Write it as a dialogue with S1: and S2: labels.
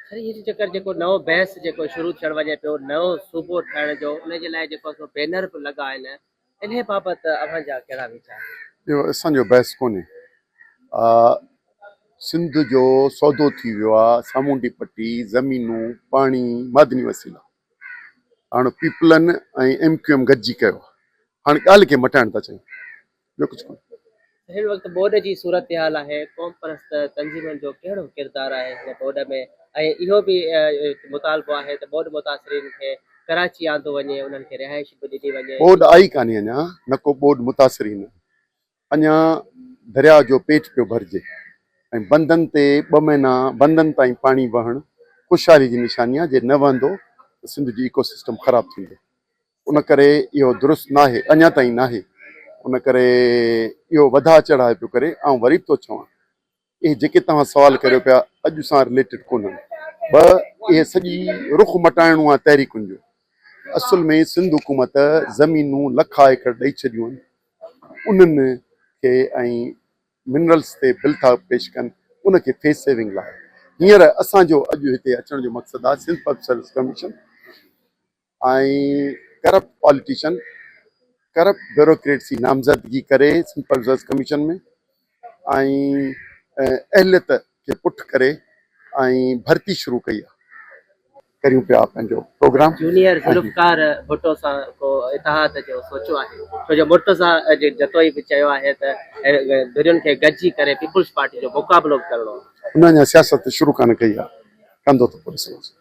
S1: سر هي چڪر جيڪو نئون بحث جيڪو شروع ٿيڻ وڃي پيو نئون صوبو ٺاهڻ جو ان جي لاء جيڪو سو بينر به لڳا آهن انهي بابت اوهان جا ڪهڙا ويچار آهن؟
S2: اهو اسان جو بحث ڪونهي. سنڌ جو سودو ٿي ويو آ، سامونڊي پٽي، زمينون، پاڻي، معدني وسيلا. هاڻ پيپلن ۽ ايم ڪيو ايم گڏجي ڪيو آ. هاڻ ڳالهه کي مٽائڻ ٿا چاهيون. ٻيو ڪجهه ڪونهي.
S1: هن وقت ٻوڏ جي صورتحال آهي، قومپرست تنظيمن جو ڪهڙو ڪردار آهي هن ٻوڏ ۾ ۽ اهو به مطالبو آهي ته ٻوڏ متاثرين کي ڪراچي آندو وڃي انهن کي رهائش به ڏني وڃي.
S2: ٻوڏ آئي ڪانهي اڃا، نه ڪو ٻوڏ متاثرين آهن، اڃا درياء جو پيٽ پيو ڀرجي ۽ بندن تي ٻه مهينا بندن تائين پاڻي وهڻ خوشحالي جي نشاني آهي، جي نه وهندو ته سنڌ جو ايڪو سسٽم خراب ٿيندو. ان ڪري اهو درست ناهي، اڃا تائين ناهي، ان ڪري اهو وڌاء چڙهاء پيو ڪري، آئون وري به ٿو چوان اهي جيڪي توهان سوال ڪريو پيا اڄ سان رليٽيڊ ڪونهن، ٻه اهي سڄي رخ مٽائڻو آهي تحريڪن جو، اصل ۾ سنڌ حڪومت زمينون لکا ايڪڙ ڏئي ڇڏيون آهن انهن کي ۽ منرلز تي بل ٿا پيش ڪن ان کي فيس سيونگ لاء هينئر اسان جو اڄ هتي اچڻ جو مقصد آهي Sindh public service commission ۽ corrupt politician, corrupt bureaucrats جي نامزدگي ڪري سنڌ پبلڪ سروس ڪميشن ۾ ۽ اهليت کي پٺ ڪري ۽ ڀرتي شروع ڪئي آهي. ڪريون پيا پنهنجو پروگرام.
S1: جونيئر ذوالفقار ڀٽو سان ڪو اتحاد جو سوچيو آهي ڇو جو مرتضيٰ جتوئي به چيو آهي ته ڌرين کي گڏجي ڪري پيپلز پارٽي جو مقابلو به ڪرڻو آهي.
S2: هن اڃا سياست شروع ڪانه ڪئي آهي، ڪندو ته پوء ڏسنداسين.